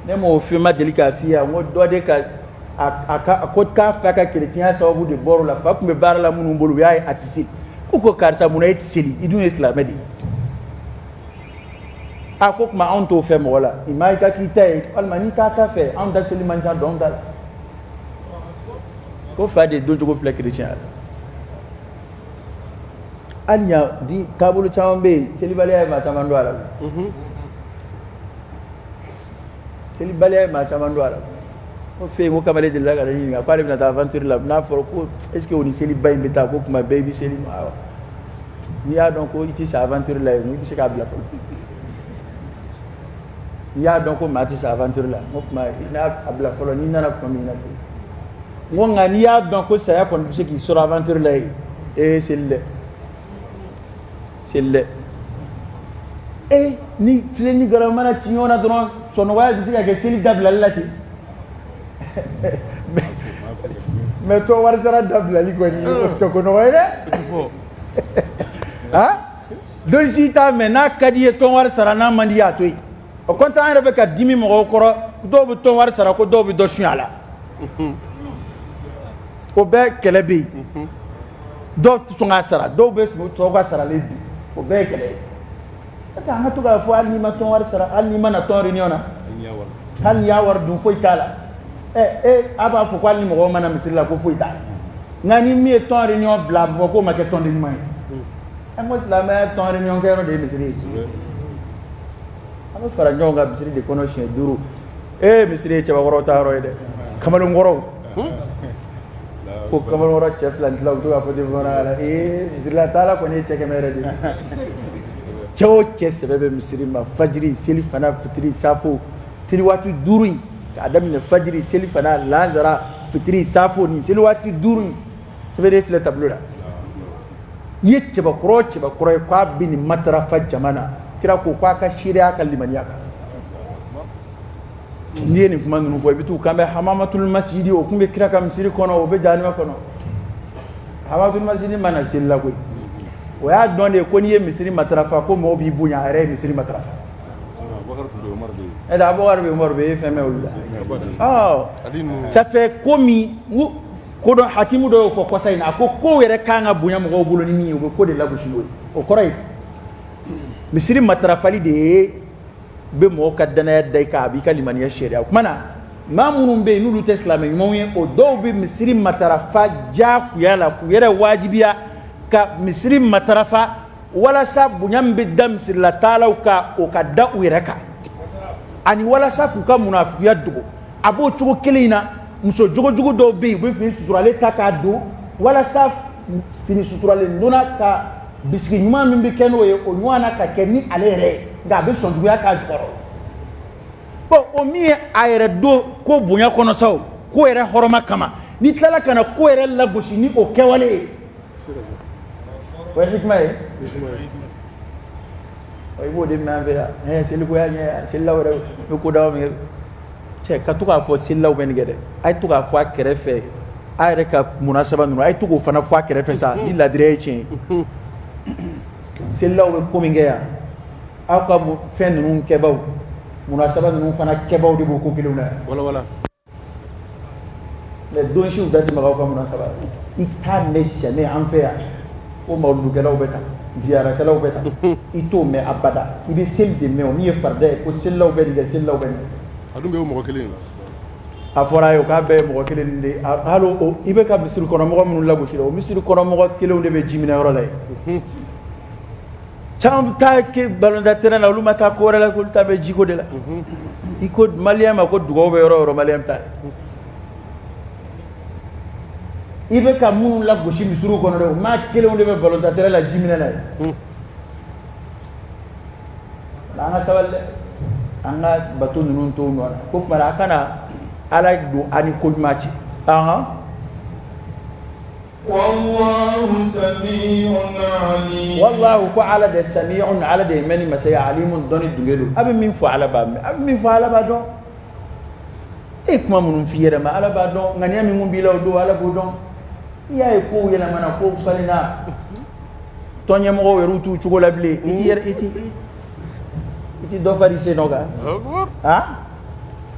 Ne m'o f'i ma deli k'a f'i ye n ko dɔ de ka a ka ko k'a fa ka kerecɛnya sababu de bɔr'o la. Fa tun bɛ baara la minnu bolo, u y'a ye a tɛ seli. K'u ko karisa, mun na e tɛ seli, i dun ye silamɛ de ye? A ko tuma anw t'o fɛ mɔgɔ la, i ma i ka k'i ta ye, walima n'i t'a ta fɛ, anw ta seli man ca dɔn ta la. Ko fa de doncogo filɛ kerecɛnya la. Hali ɲa di taabolo caman bɛ yen, selibaliya ye maa caman don a la. Selibaliya ye maa caman don a la. Ko fɛ yen, ko kamalen delila ka ne ɲininka k'ale bɛna taa aventure la, n'a fɔra ko est ce que o ni seliba in bɛ taa, ko kuma bɛɛ i bɛ seli ma. Awɔ, n'i y'a dɔn ko i tɛ sa aventure la yen, i bɛ se k'a bila fɔlɔ. N'i y'a dɔn ko maa tɛ sa aventure la, n ko tuma i n'a a bila fɔlɔ, n'i nana tuma min i na seli. N ko nka n'i y'a dɔn ko saya kɔni bɛ se k'i sɔrɔ aventure la yen, ee seli dɛ, seli dɛ. E ni filen ni galama mana ci ɲɔgɔn na dɔrɔn, sɔnɔgɔya bɛ se ka kɛ seli dabilali la ten. Mais tɔn wari sara dabilali kɔni, o tɛ ko nɔgɔ ye dɛ. Han, don si t'a mɛn n'a ka di i ye tɔn wari sara, n'a man di i ye a to yen. O kɔntan an yɛrɛ bɛ ka dimi mɔgɔw kɔrɔ, dɔw bɛ tɔn wari sara ko dɔw bɛ dɔ suɲɛ a la. O bɛɛ kɛlɛ bɛ yen. Dɔw tɛ sɔn k'a sara, dɔw bɛ tɔw ka saralen bi, o bɛɛ ye kɛlɛ ye. N'o tɛ an ka to k'a fɔ hali n'i ma tɔn wari sara, hali n'i ma na tɔn réunion na, hali n'i y'a wari dun, foyi t'a la. Ɛ e a b'a fɔ ko hali ni mɔgɔw ma na misiri la, ko foyi t'a la. Nka ni min ye tɔn réunion bila, a bɛ fɔ k'o ma kɛ tɔnden ɲuman ye. An ko silamɛya tɔn réunion kɛyɔrɔ de ye misiri ye. An bɛ fara ɲɔgɔn kan misiri de kɔnɔ siɲɛ 5. Ee, misiri ye cɛbakɔrɔw ta yɔrɔ ye dɛ, kamalenkɔrɔw ko kamalenkɔrɔ cɛ fila ni tila, u bɛ to k'a fɔ ten bamanankan na. Ee, misirila taala kɔni ye cɛ 100 yɛrɛ de ye. Cɛ o cɛ sɛbɛ bɛ misiri ma, fajiri, seli fana, fitiri, safo, seli waati 5 in, k'a daminɛ fajiri, seli fana, lansara, fitiri, safo, nin seli waati 5 in sɛbɛnnen filɛ tableau la. I ye cɛbakɔrɔ o cɛbakɔrɔ ye k'a bɛ nin matarafa jama na, kira ko k'a ka seereya ka limaniya kan. N'i ye nin kuma ninnu fɔ, i bɛ t'u kan bɛ hamamatul masjidi, o tun bɛ kira ka misiri kɔnɔ, o bɛ jahanama kɔnɔ. Hamamatul masjidi ma na seli la koyi. O y'a dɔn de ko n'i ye misiri matarafa, ko mɔgɔw b'i bonya. A yɛrɛ ye misiri matarafa. Ɛ Abubakar bɛ, Umaru bɛ, e ye fɛn mɛn olu la? Ɔ, ça fait komi ko dɔ hakimu dɔ y'o fɔ kɔsa in na, a ko kow yɛrɛ kan ka bonya mɔgɔw bolo ni min ye, u bɛ ko de lagosi n'o ye. O kɔrɔ ye misiri matarafali de ye bɛ mɔgɔw ka danaya da i kan, a b'i ka limaniya seereya. O tuma na maa minnu bɛ yen n'olu tɛ silamɛ ɲumanw ye, o dɔw bɛ misiri matarafa diyagoya la k'u yɛrɛ wajibiya ka misiri matarafa walasa bonya min bɛ da misirilatalaw kan, o ka da u yɛrɛ kan, ani walasa k'u ka munafigiya dogo. A b'o cogo kelen in na, muso jogojugu dɔw bɛ yen, u bɛ fini suturalen ta k'a don walasa fini suturalen donna ka bisigi ɲuman min bɛ kɛ n'o ye, o ɲɔgɔn na ka kɛ ni ale yɛrɛ ye, nka a bɛ sɔn juguya k'a jukɔrɔ. Bon, o min ye a yɛrɛ don ko bonya kɔnɔ sa, o ko yɛrɛ hɔrɔma kama, n'i tilala ka na ko yɛrɛ lagosi ni o kɛwale ye, o ye hikima ye. I b'o de mɛn an fɛ yan. Ɛɛ, seliko y'a ɲɛ, selilaw yɛrɛ bɛ ko dama min kɛ. Cɛ, ka to k'a fɔ selilaw bɛ nin kɛ dɛ, a ye to k'a fɔ a kɛrɛfɛ, a yɛrɛ ka munasaba ninnu, a ye to k'o fana fɔ a kɛrɛfɛ sa, ni ladiriya ye tiɲɛ ye. Selilaw bɛ ko min kɛ yan, aw ka fɛn ninnu kɛbaw, munasaba ninnu fana kɛbaw de b'o ko kelenw na yan. Wala wala. Mais don siw da tɛ maga aw ka munasaba, i t'a mɛn jamais an fɛ yan ko mawuludukɛlaw bɛ tan, ziyarakɛlaw bɛ tan. I t'o mɛn abada. I bɛ seli de mɛn, o min ye farida ye, ko selilaw bɛ nin kɛ, selilaw bɛ nin kɛ. A dun bɛ o mɔgɔ kelen ye. A fɔra a ye o k'a bɛɛ ye mɔgɔ kelen de ye. Hali o, i bɛ ka misiri kɔnɔmɔgɔ minnu lagosi dɛ, o misiri kɔnɔmɔgɔ kelenw de bɛ ji minɛ yɔrɔ la yen. Caman bɛ taa kɛ balontan terrain na, olu ma taa ko wɛrɛ la, k'olu ta bɛ jiko de la. I ko maliyɛn ma ko dugawu bɛ yɔrɔ o yɔrɔ, maliyɛn bɛ taa yen. I bɛ ka minnu lagosi misiriw kɔnɔ dɛ, o maa kelenw de bɛ balontan terrain la, ji minɛ na yen. An ka sabali dɛ, an ka bato ninnu to nɔ na ko tuma na, a kana Ala don an ni ko ɲuman cɛ. Ahan. Wallahu, ko Ala de, samiun, Ala de ye mɛnni masa ye, alimun, dɔnni dunge don. A bɛ min fɔ, Ala b'a mɛn. A bɛ min fɔ, Ala b'a dɔn. E ye kuma minnu f'i yɛrɛ ma, Ala b'a dɔn. Ŋaniya min kun b'i la o don, Ala b'o dɔn. I y'a ye kow yɛlɛmana, kow falenna, tɔn ɲɛmɔgɔw yɛrɛ t'u cogo la bilen. I t'i yɛrɛ, i ti dɔ far'i sen nɔ kan. Han,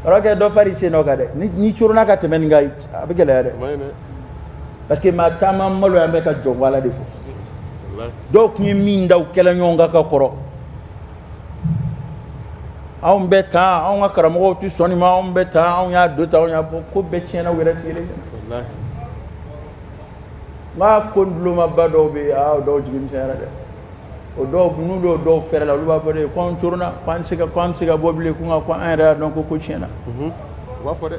kɔrɔkɛ, dɔ far'i sen nɔ kan dɛ. Ni coronna ka tɛmɛ nin kan, a bɛ gɛlɛya dɛ, parce que maa caman maloya bɛ ka jɔn Ala de fɔ. Dɔw tun ye min da u kɛlɛ ɲɔgɔn kan ka kɔrɔ, anw bɛ tan, anw ka karamɔgɔw tɛ sɔn nin ma, anw bɛ tan, anw y'a don tan, anw y'a bɔ, ko bɛɛ tiɲɛna u yɛrɛ sigilen. N ka ko dulomaba dɔw bɛ yen, aa, o dɔw jigi misɛnyara dɛ. O dɔw, n'u dɔw dɔw fɛrɛ la, olu b'a fɔ de ko anw coronna, ko an tɛ se ka bɔ bilen, ko nka ko an yɛrɛ y'a dɔn ko tiɲɛna. U b'a fɔ dɛ.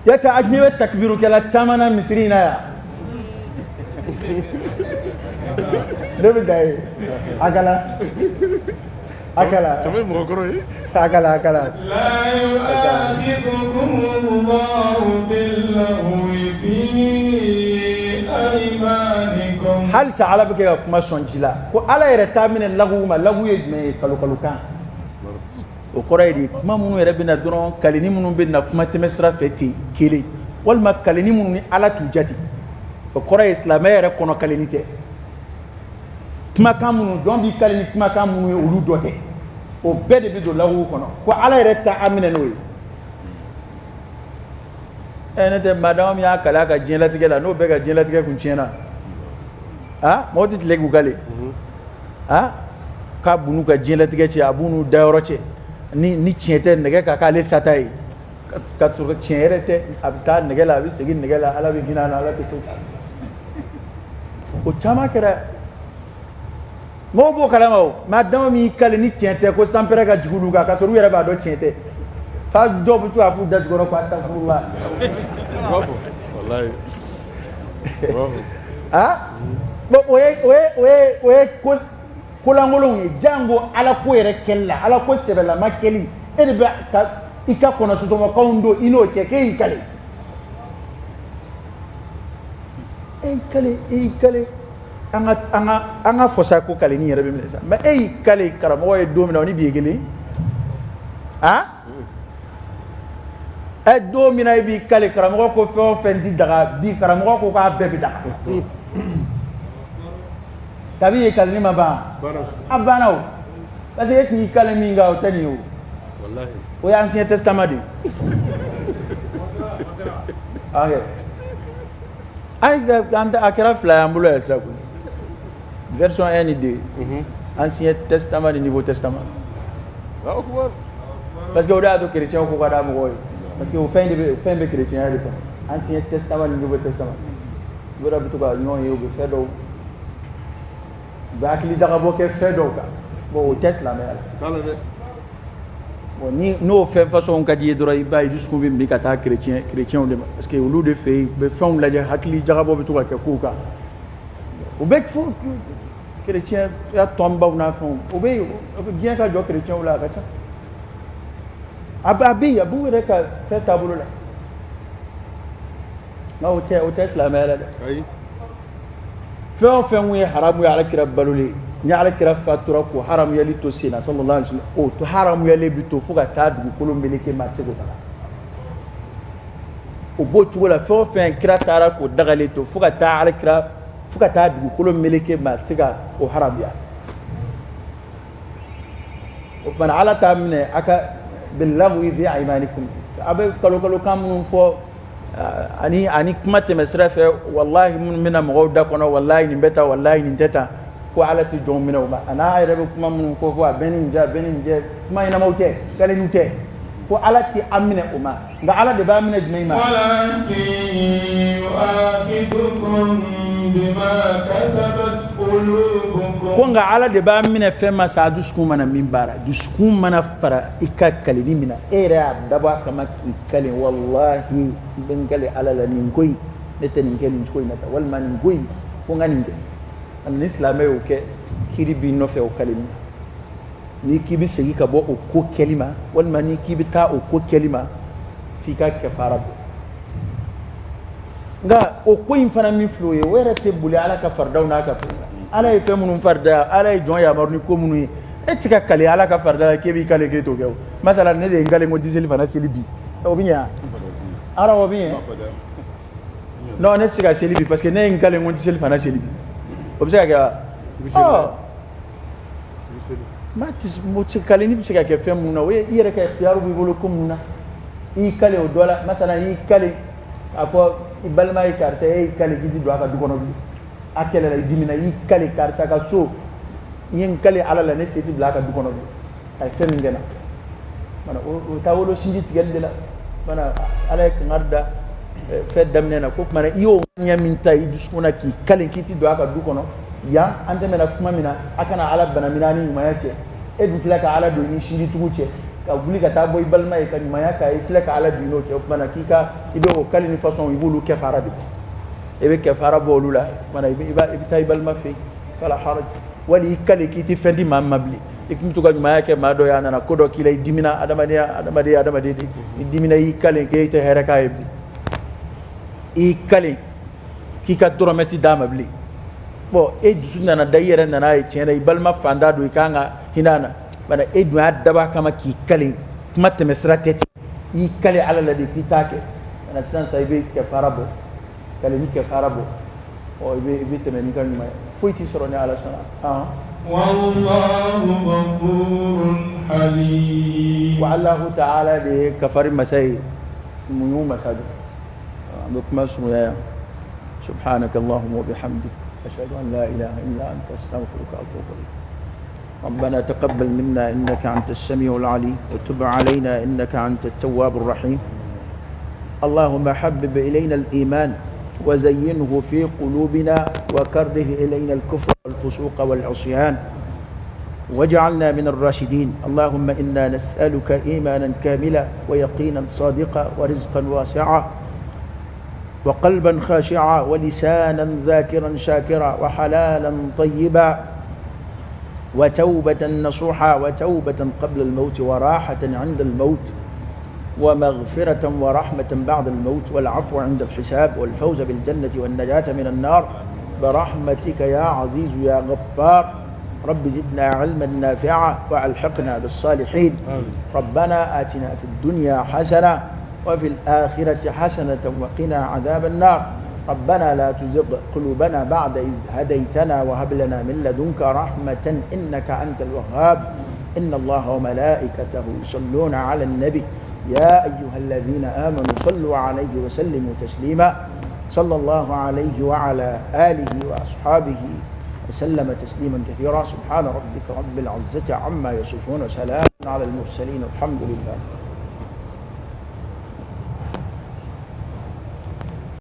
Yata a ɲɛ bɛ takibirukɛla caman na misiri in na yan. Ne bɛ da ye a kala a kala. Caman ye mɔgɔkɔrɔ ye. A kala a kala. لا يؤاخذكم الله باللغو في أيمانكم. Halisa Ala bɛ kɛ ka kuma sɔn ji la ko Ala yɛrɛ t'a minɛ lagu ma. Lagu ye jumɛn ye? Kalo kalo kan. O kɔrɔ ye di? Kuma minnu yɛrɛ bɛ na dɔrɔn, kalini minnu bɛ na kuma tɛmɛ sira fɛ ten kelen, walima kalini minnu ni Ala t'u jate. O kɔrɔ ye silamɛya yɛrɛ kɔnɔ kalini tɛ. Kumakan minnu jɔn b'i kali ni kumakan minnu ye, olu dɔ tɛ. O bɛɛ de bɛ don lagu kɔnɔ, ko Ala yɛrɛ ta a minɛ n'o ye. Ɛ, ne tɛ maa dama min y'a kali a ka diɲɛlatigɛ la, n'o bɛɛ ka diɲɛlatigɛ kun tiɲɛna, a mɔgɔ tɛ tile k'u kali a k'a b'u n'u ka diɲɛlatigɛ cɛ, a b'u n'u dayɔrɔ cɛ, ni tiɲɛ tɛ, nɛgɛ ka k'ale sata ye, ka sɔrɔ tiɲɛ yɛrɛ tɛ. A bɛ taa nɛgɛ la, a bɛ segin nɛgɛ la, Ala bɛ hinɛ a la, Ala tɛ foyi k'a la. O caman kɛra, mɔgɔw b'o kalama. O maa dama min y'i kali ni tiɲɛ tɛ, ko sanpɛrɛ ka jigin olu kan, ka sɔrɔ u yɛrɛ b'a dɔn tiɲɛ tɛ, fa dɔw bɛ to k'a f'u da jukɔrɔ ko asafurula. U b'a fɔ walayi, u b'a fɔ. Ah bon, o ye ko kolankolonw ye. Jango Ala ko yɛrɛ kɛli la, Ala ko sɛbɛlama kɛli, e de bɛ ka i ka kɔnɔsotɔmɔkanw don i n'o cɛ, k'e y'i kale, e y'i kale, e y'i kale. An ka fɔ sa ko kaleni yɛrɛ bɛ minɛ sa, mais e y'i kale karamɔgɔ ye don min na, o ni bi ye kelen? Ah, ɛ, don min na e b'i kale, karamɔgɔ ko fɛn o fɛn ti daga, bi karamɔgɔ ko k'a bɛɛ bɛ daga. Kabi ye kaleni ma ban, a banna o, parce que e tun y'i kale min kan, o tɛ nin ye o. O ye Ancien Testament de ye. Ok, ayi, a kɛra fila y'an bolo yan sisan koyi, version 1 ni 2, Ancien Testament ni Nouveau Testament, parce que o de y'a to chrétien ko ka d'a mɔgɔw ye, parce que o fɛn de bɛ, o fɛn bɛ chrétien de kɔnɔ, Ancien Testament ni Nouveau Testament. U yɛrɛ bɛ to ka ɲɔgɔn ye, u bɛ fɛn dɔw, u bɛ hakili jagabɔ kɛ fɛn dɔw kan. Bon, o tɛ silamɛya la. Bon, ni n'o fɛn façon ka di i ye dɔrɔn, i b'a ye dusukun bɛ min ka taa chrétienw de ma, parce que olu de fɛ yen, u bɛ fɛnw lajɛ, hakili jagabɔ bɛ to ka kɛ kow kan. U bɛ fo chrétien ya tɔnbaw n'a fɛnw, o bɛ yen, o bɛ diɲɛ ka jɔ chrétienw la, a ka ca, a bɛ yen, a b'u yɛrɛ ka fɛn taabolo la. Nka o tɛ silamɛya la dɛ. Fɛn o fɛn kun ye haramu ye, Ala kira balolen Ni Ala kira fatura k'o haramuyali to sen na, sallallahu alaihi wasallam, o to haramuyali bi to fo ka taa dugukolo meleke, maa tɛ se k'o daga. O b'o cogo la, fɛn o fɛn kira taara k'o dagalen to fo ka taa Ala kira, fo ka taa dugukolo meleke, maa tɛ se ka o haramuya. O tuma na, Ala t'a minɛ a ka billaghwi fi aymanikum, a bɛ kalo kalo kan minnu fɔ ani kuma tɛmɛ sira fɛ, walahi, minnu bɛna mɔgɔw da kɔnɔ, walahi nin bɛ tan, walahi nin tɛ tan, ko Ala tɛ jɔnw minɛ o ma. A n'a yɛrɛ bɛ kuma minnu fɔ fɔ a bɛɛ ni nin cɛ, a bɛɛ ni nin cɛ, kuma ɲɛnamaw tɛ, kaleniw tɛ, ko Ala tɛ an minɛ o ma. Nka Ala de b'a minɛ jumɛn ma? Walakin yu'akhidhukum bima kasabat qulubukum. Ko nka Ala de b'a minɛ fɛn ma sa, dusukun mana min baara, dusukun mana fara i ka kaleni min na, e yɛrɛ y'a dabɔ a kama k'i kalen, walahi n bɛ n kale Ala la, nin ko in ne tɛ nin kɛ nin cogo in na tan, walima nin ko in fo n ka nin kɛ. Ni silamɛ y'o kɛ, kiri b'i nɔfɛ o kaleni na. N'i k'i bɛ segin ka bɔ o ko kɛli ma, walima n'i k'i bɛ taa o ko kɛli ma, f'i ka kɛfara bɔ. Nka o ko in fana min filɛ o ye, o yɛrɛ tɛ boli Ala ka faridaw n'a ka fɛnw na. Ala ye fɛn minnu farida, Ala ye jɔn yamaru ni ko minnu ye, e tɛ se ka kale Ala ka farida la k'e b'i kale k'e t'o kɛ. O masala, ne de ye n kale ko n tɛ seli fana seli bi, o bɛ ɲɛ wa? Ara, o bɛ ɲɛ? Non, ne tɛ se ka seli bi parce que ne ye n kale ko n tɛ seli fana seli bi, o bɛ se ka kɛ wa? Ɔ maa tɛ mo tɛ kaleni bɛ se ka kɛ fɛn minnu na, o ye i yɛrɛ ka ikhtiyaru b'i bolo ko minnu na, i y'i kale o dɔ la. Masala, i y'i kale k'a fɔ i balima ye karisa, e y'i kale k'i ti don a ka du kɔnɔ bilen, a kɛlɛla, i dimina, i y'i kale karisa ka so, i ye n kale Ala la, ne se ti bila a ka du kɔnɔ bilen, a ye fɛn min kɛ n na. Mana o taa wolo sinji tigɛli de la. Mana Ala ye kangari da fɛn daminɛ na ko kumana i y'o ŋaniya min ta i dusukun na k'i kale k'i ti don a ka du kɔnɔ yan, an tɛmɛna kuma min na, a kana Ala bana minɛ ni ɲumanya cɛ. E dun filɛ ka Ala don i ni sinjitugu cɛ, ka wuli ka taa bɔ i balima ye ka ɲumanya k'a ye, filɛ ka Ala don i n'o cɛ. O kumana k'i ka i bɛ o kali ni façon, i b'olu kɛfara de bɔ, i bɛ kɛfara bɔ olu la. Kumana i bɛ taa i balima fɛ yen, fala haraj. Wali i kale k'i tɛ fɛn di maa ma bilen, i kun bɛ to ka ɲumanya kɛ maa dɔ ye, a nana ko dɔ k'i la, i dimina, adamadenya, adamaden adamaden de, i dimina, i kale k'e tɛ hɛrɛ k'a ye bilen, i kale k'i ka dɔrɔmɛ ti d'a ma bilen. Bon, e dusu nana da, i yɛrɛ nana ye tiɲɛ na i balima fantan don, i kan ka hinɛ a na. Bana e dun y'a dabɔ a kama k'i kale, kuma tɛmɛ sira tɛ ten, i y'i kale Ala la de k'i t'a kɛ. Bana sisan sa, i bɛ kɛfara bɔ, kale ni kɛfara bɔ, ɔ i bɛ tɛmɛ n'i ka ɲuman ye, foyi t'i sɔrɔ ni Ala sɔnna. Wallahu ghafurun halim. Wa Alahu taala de ye kafari masa ye, muɲu masa don. An bɛ kuma surunya yan. Subhanaka allahumma wa bihamdik, ashhadu an la ilaha illa anta, astaghfiruka wa atubu ilayk. ربنا تقبل منا إنك أنت السميع العليم، وتب علينا إنك أنت التواب الرحيم. اللهم حبب إلينا الإيمان وزينه في قلوبنا، وكره إلينا الكفر والفسوق والعصيان، واجعلنا من الراشدين. اللهم إنا نسألك إيمانا كاملا، ويقينا صادقا، ورزقا واسعا، وقلبا خاشعا، ولسانا ذاكرا شاكرا، وحلالا طيبا، وتوبة نصوحا، وتوبة قبل الموت، وراحة عند الموت، ومغفرة ورحمة بعد الموت، والعفو عند الحساب، والفوز بالجنة والنجاة من النار، برحمتك يا عزيز يا غفار. رب زدنا علما نافعا وألحقنا بالصالحين. ربنا آتنا في الدنيا حسنة وفي الآخرة حسنة وقنا عذاب النار. ربنا لا تزغ قلوبنا بعد إذ هديتنا، وهب لنا من لدنك رحمة إنك أنت الوهاب. إن الله وملائكته يصلون على النبي، يا أيها الذين آمنوا صلوا عليه وسلموا تسليما. صلى الله عليه وعلى آله وأصحابه وسلم تسليما كثيرا. سبحان ربك رب العزة عما يصفون، وسلام على المرسلين، الحمد لله.